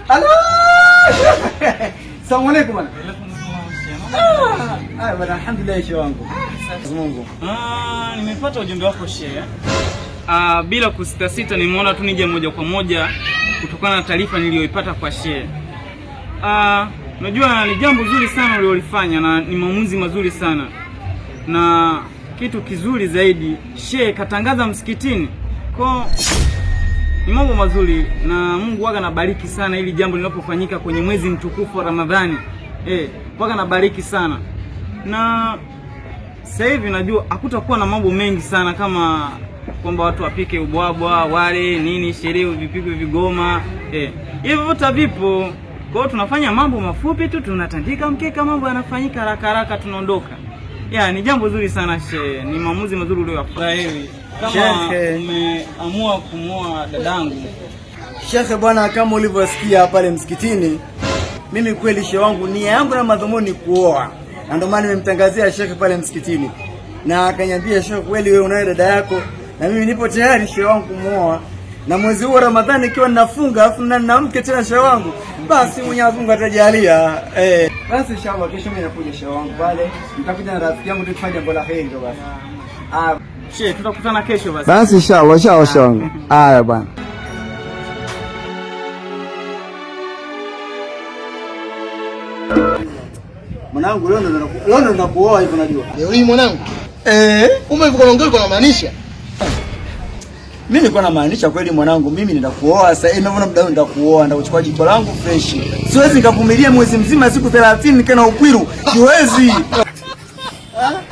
Ala! Salamu alaykum bwana. Ah, bwana alhamdulillah shehe wangu. Mungu. Ah, nimepata ujumbe wako shehe. Ah, bila kusitasita nimeona tu nije moja kwa moja kutokana na taarifa niliyoipata kwa shehe. Ah, unajua ni jambo zuri sana uliolifanya na ni maamuzi mazuri sana. Na kitu kizuri zaidi shehe katangaza msikitini. Kwa ni mambo mazuri na Mungu waga nabariki sana ili jambo linapofanyika kwenye mwezi mtukufu wa Ramadhani. Waga nabariki sana. Na sasa hivi najua hakutakuwa na mambo mengi sana kama kwamba watu wapike ubwabwa wale nini sherehe vipigwe vigoma hivyo vyote vipo. Kwa hiyo tunafanya mambo mafupi tu, tunatandika mkeka, mambo yanafanyika haraka haraka, tunaondoka. Ya, ni jambo zuri sana she, ni maamuzi mazuri uliyofanya. Kama Shehe. umeamua kumwoa dadangu. Shekhe bwana, kama ulivyosikia pale msikitini, mimi kweli shehe wangu nia yangu na madhumuni ni kuoa, na ndio maana nimemtangazia shekhe pale msikitini, na akaniambia shekhe, kweli wewe unaye dada yako na mimi nipo tayari shehe wangu kumuoa, na mwezi huu wa Ramadhani ikiwa ninafunga afu na mke tena shehe wangu, basi Mwenyezi Mungu atajalia. Basi inshallah kesho mimi nakuja shehe wangu pale, nitakuja na rafiki yangu tukifanya jambo la heri ndo basi. Ah, She, tutakutana kesho basi. basi inshallah inshallah shehe wangu. Haya bwana. Mwanangu leo ndo leo ndo nakuoa hivyo najua. Leo hii mwanangu. Eh? Ume hivyo unaongea ulikuwa unamaanisha? Mimi nilikuwa namaanisha kweli mwanangu, mimi nitakuoa sasa hivi ninavyoona muda huu nitakuoa, nitakuchukua jiko langu fresh. Siwezi nikavumilia mwezi mzima siku 30 nikiwa na ukwiru. Siwezi.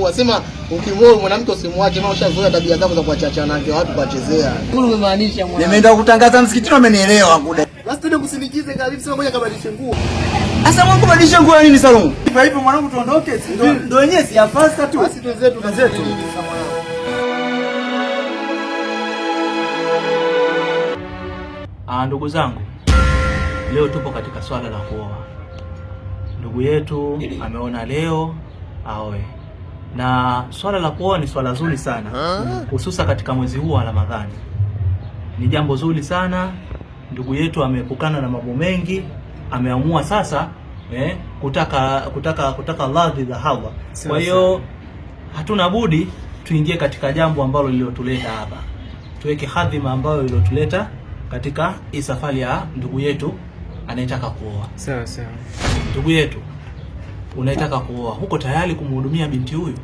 Wasema ukimwoa mwanamke usimwache, maana ushazoea tabia zako za kuachana na watu kuwachezea. Umemaanisha mwanangu. Nimeenda kutangaza msikitini wamenielewa kuda. Basi tuende kusindikize karibu, sema ngoja kabadilishe nguo. Sasa mwanangu badilisha nguo ya nini Salum? Kwa hivyo mwanangu tuondoke, ndio wenyewe si afasta tu. Basi twenzetu Twenzetu. Ah, ndugu zangu, leo tupo katika swala la kuoa. Ndugu yetu ameona leo aoe, na swala la kuoa ni swala zuri sana, hususa katika mwezi huu wa Ramadhani. Ni jambo zuri sana. Ndugu yetu ameepukana na mambo mengi, ameamua sasa kutaka radhi za Allah. Kwa hiyo hatuna budi tuingie katika jambo ambalo lililotuleta hapa, tuweke hadhima ambayo iliyotuleta katika hii safari ya ndugu yetu anayetaka kuoa. Sawa sawa. Ndugu yetu unayetaka kuoa, huko tayari kumhudumia binti huyu?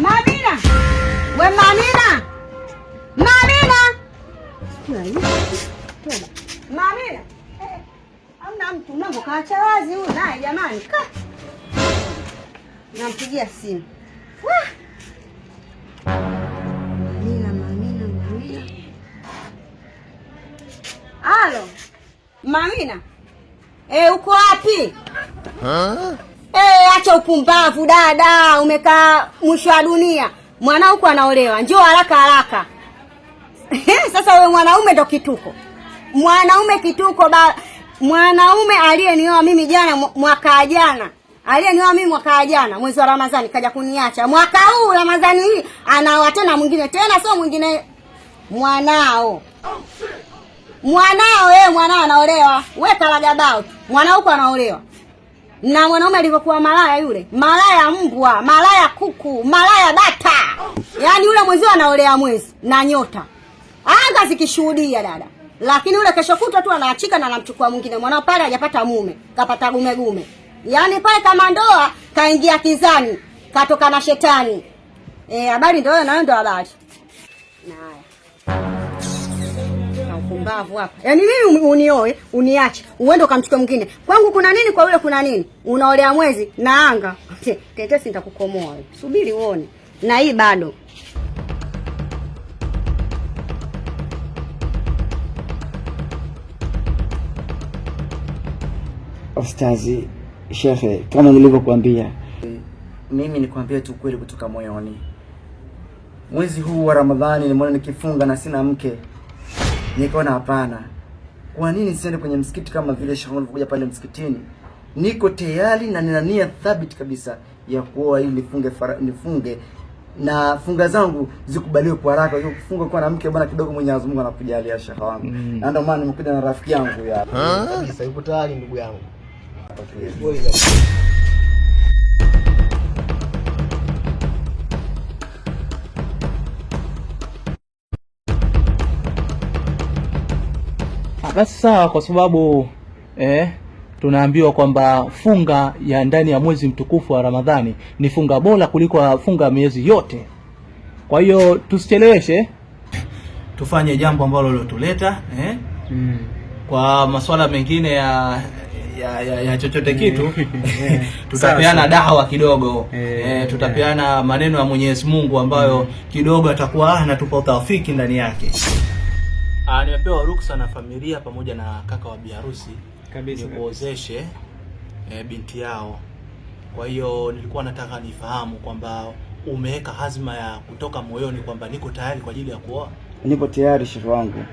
Mamina! We Mamina! Mamina! Toba. Mamina! Hamna mtu mlango kaacha wazi huyu naye jamani. Ka. Nampigia simu. Wah! Mamina, Mamina, Mamina. Halo. Mamina. Uko wapi? Acha upumbavu dada, umekaa mwisho wa dunia. Mwanao huko anaolewa. Njoo haraka haraka. Sasa wewe mwanaume ndo kituko. Mwanaume kituko ba mwanaume aliyenioa mimi jana mwaka jana. Aliyenioa mimi mwaka jana mwezi wa Ramadhani kaja kuniacha. Mwaka huu Ramadhani hii anaoa tena mwingine tena, sio mwingine mwanao. Mwanao wewe, mwanao anaolewa. Wewe karagabao tu. Mwanao huko anaolewa. Na mwanaume alivyokuwa malaya yule, malaya mbwa, malaya kuku, malaya bata. Yaani yule mwenzio anaolea mwezi na nyota. Anga zikishuhudia dada. Lakini yule kesho kutwa tu anaachika na anamchukua mwingine. Mwanao pale hajapata mume, kapata gume gume. Yaani pale kama ndoa kaingia kizani, katoka na shetani. Habari ndio hiyo na ndio habari. Na haya. Na upumbavu hapa. Yaani mimi unioe, uniache, uende ukamchukue mwingine. Kwangu kuna nini, kwa yule kuna nini? Unaolea mwezi na anga. Tetesi nitakukomoa wewe. Subiri uone. Na hii bado. Ustazi, shekhe, kama nilivyokuambia, mimi nikwambie tu kweli kutoka moyoni. Mwezi huu wa Ramadhani nimeona nikifunga na sina mke, nikaona hapana, kwa nini nisiende kwenye msikiti kama vile shekhe alivyokuja pale msikitini? Niko tayari na nina nia thabiti kabisa ya kuoa ili nifunge na funga zangu zikubaliwe kwa haraka. Kwa kufunga kwa na mke bwana kidogo, Mwenyezi Mungu anakujalia shehe wangu. Na ndio maana nimekuja na rafiki yangu ya Kabisa, yupo tayari ndugu yangu. Basi sawa, kwa sababu tunaambiwa kwamba funga ya ndani ya mwezi mtukufu wa Ramadhani ni funga bora kuliko funga miezi yote. Kwa hiyo tusicheleweshe, tufanye jambo ambalo lilotuleta Kwa masuala mengine ya chochote kitu tutapeana dawa kidogo, tutapeana maneno ya Mwenyezi Mungu ambayo kidogo atakuwa anatupa utawafiki ndani yake. Nimepewa ruksa na familia pamoja na kaka wa biharusi nikuozeshe binti yao. Kwa hiyo nilikuwa nataka nifahamu kwamba umeweka hazma ya kutoka moyoni kwamba niko tayari kwa ajili ya kuoa. Niko tayari shehe wangu.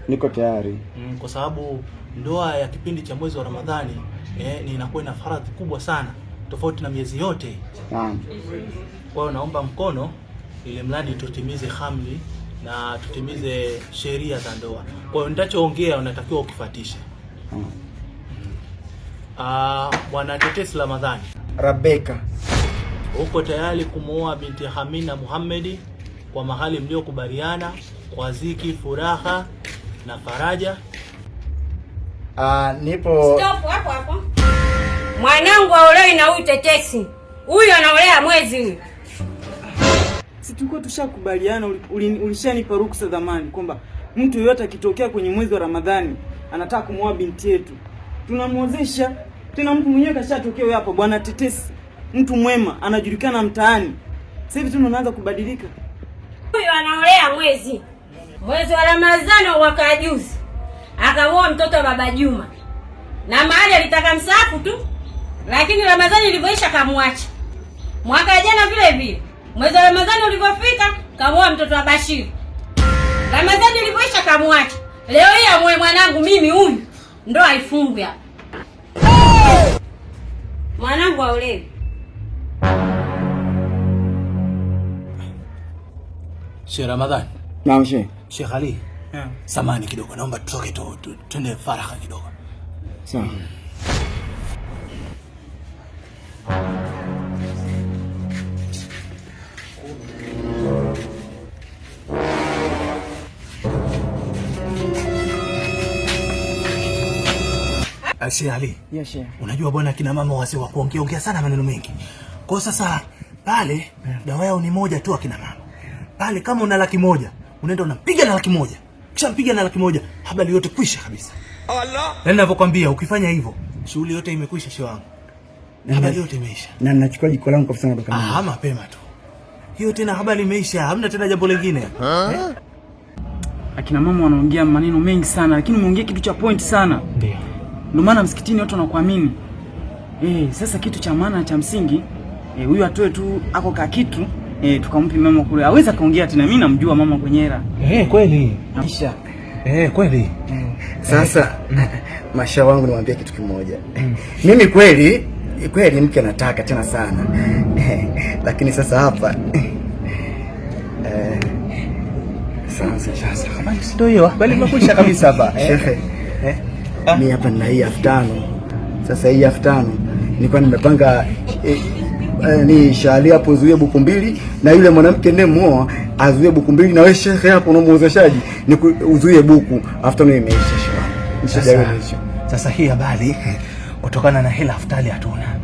Niko tayari. Kwa sababu ndoa ya kipindi cha mwezi wa Ramadhani ni inakuwa ina faradhi kubwa sana tofauti na miezi yote. Naam. Kwa hiyo naomba mkono ili mradi tutimize hamli na tutimize sheria za ndoa. Kwa hiyo nitachoongea unatakiwa ukifuatishe. Bwana Tetesi Ramadhani Rabeka, uko tayari kumuoa binti Hamina Muhammedi kwa mahali mliokubaliana kwa ziki, furaha na faraja? Nipo. Stop hapo hapo. Mwanangu aolewi na huyu Tetesi. Huyu anaolea mwezi huyu. Si tulikuwa tushakubaliana, ulishanipa ruksa zamani kwamba mtu yeyote akitokea kwenye mwezi wa Ramadhani anataka kumuoa binti yetu tunamwozesha. Tena mtu mwenyewe kashatokea huyo hapo, bwana Tetesi, mtu mwema, anajulikana mtaani. Sasa hivi tunaanza kubadilika. Huyu anaolea mwezi. Mwezi wa Ramadhani wa mwaka juzi akamuoa mtoto wa baba Juma, na mahali alitaka msaafu tu, lakini Ramadhani ilivyoisha kamwacha. Mwaka jana vile vile mwezi wa Ramadhani ulivyofika kamuoa mtoto wa Bashiri. Ramadhani ilivyoisha kamwacha. Leo hii amuoe mwanangu mimi huyu, ndo haifungwi hapa. Mwanangu aolewi. Sheikh Ramadhani. Naam Sheikh. Sheikh Ali. Samani kidogo, naomba tutoke twende faragha kidogo. Sawa. Sheikh Ali. Yes, Sheikh. Unajua bwana, kina mama wazee wa kuongea ongea sana maneno mengi. Kwa sasa pale dawa yao ni moja tu akina mama. Pale kama una 100,000, unaenda unampiga na 100,000. Kisha mpiga na 100,000, habari yote kwisha kabisa. Allah. Na ninavyokuambia ukifanya hivyo, shughuli yote imekwisha shehe wangu. Habari yote imeisha. Na ninachukua jiko langu kabisa natoka. Mapema tu. Hiyo tena habari imeisha, hamna tena jambo lingine. Akina mama wanaongea maneno mengi sana, lakini umeongea kitu cha point sana. Ndio. Ndio maana msikitini watu wanakuamini. Sasa kitu cha maana cha msingi, huyu atoe tu ako ka kitu, tukampe mama kule. Aweza kaongea tena, mimi namjua mama kwenye hela. Kweli. Kisha. Kweli. Sasa masha wangu niwaambie kitu kimoja. Mimi kweli kweli mke nataka tena sana. Lakini sasa hapa sasa habari ndio hiyo. Habari imekwisha kabisa hapa. Shehe. Mimi hapa nina hii 5,000. Sasa hii 5,000 nilikuwa nimepanga ni Shali hapo zuie buku 2 na yule mwanamke ndiye muoa azuie buku 2 na wewe shehe hapo unamuozeshaji ni uzuie buku 5,000 imeisha shehe. Sasa hii habari kutokana na hela 5,000 hatuna.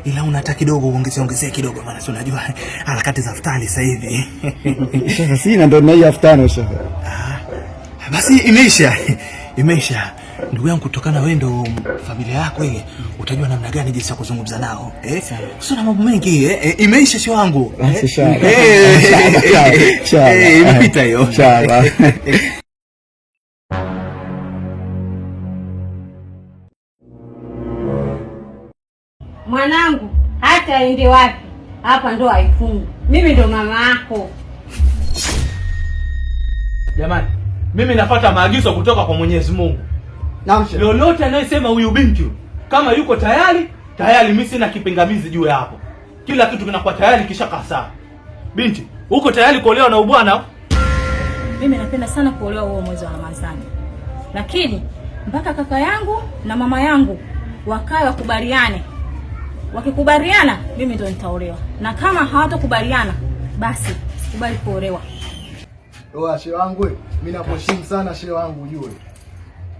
Ila unataka kidogo uongezee kidogo, maana si unajua harakati za 5,000 sasa hivi. Shehe sina, ndo na hii 5,000 shehe. Basi imeisha. Imeisha. Ndugu yangu, kutokana wewe ndo familia yako ile, utajua namna gani jinsi ya kuzungumza nao. Sio na mambo mengi imeisha shehe wangu. Imepita hiyo. Inshallah. Mwanangu hata aende wapi, hapa ndo haifungwi. Mimi ndo mama yako. Jamani, mimi nafuata maagizo kutoka kwa Mwenyezi Mungu. Naam shehe. Lolote anayesema huyu binti kama yuko tayari, tayari mimi sina kipingamizi juu ya hapo. Kila kitu kinakuwa tayari kisha kasaa. Binti, Uko tayari kuolewa na ubwana? Mimi napenda sana kuolewa huo mwezi wa Ramadhani, lakini mpaka kaka yangu na mama yangu wakae wakubaliane. Wakikubaliana mimi ndo nitaolewa, na kama hawatokubaliana basi sikubali kuolewa. Oa shehe wangu, mimi nakuheshimu sana shehe wangu ujue.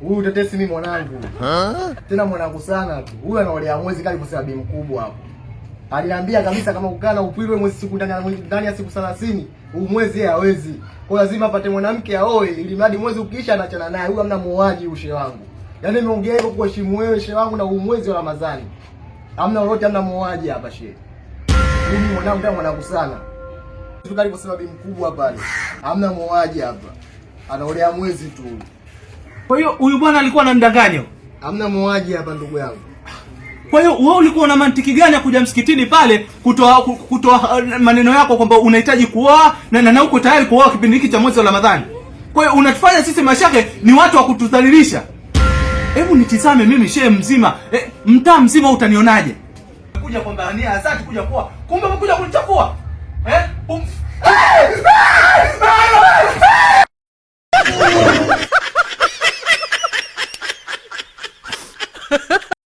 Huyu tetesi mimi mwanangu. Tena mwanangu sana tu. Huyu anaolea mwezi kali kwa sababu mkubwa hapo. Aliniambia kabisa kama kukaa na upwirwe mwezi siku ndani ya siku 30, huu mwezi yeye hawezi. Kwa lazima apate mwanamke aoe ili mradi mwezi ukiisha anaachana naye. Huyu hamna muoaji huyu shehe wangu. Yaani nimeongea hivyo kuheshimu wewe shehe wangu na huu mwezi wa Ramadhani. Hamna lolote, hamna muoaji hapa shehe. Mimi mwanangu ndio mwanangu sana. Tukaliposema bi mkubwa pale. Hamna muoaji hapa. Anaolea mwezi tu. Kwa hiyo huyu bwana alikuwa anamdanganya. Hamna muoaji hapa ndugu yangu. Kwa hiyo wewe ulikuwa una mantiki gani ya kuja msikitini pale kutoa maneno yako kwamba unahitaji kuoa na uko tayari kuoa kipindi hiki cha mwezi wa Ramadhani? Kwa hiyo unatufanya sisi mashake ni watu wa kutudhalilisha. Hebu nitizame mimi shehe mzima, mtaa mzima utanionaje? Kuja kwamba nia asante kuja kuoa, kumbe umekuja kunichafua. Eh?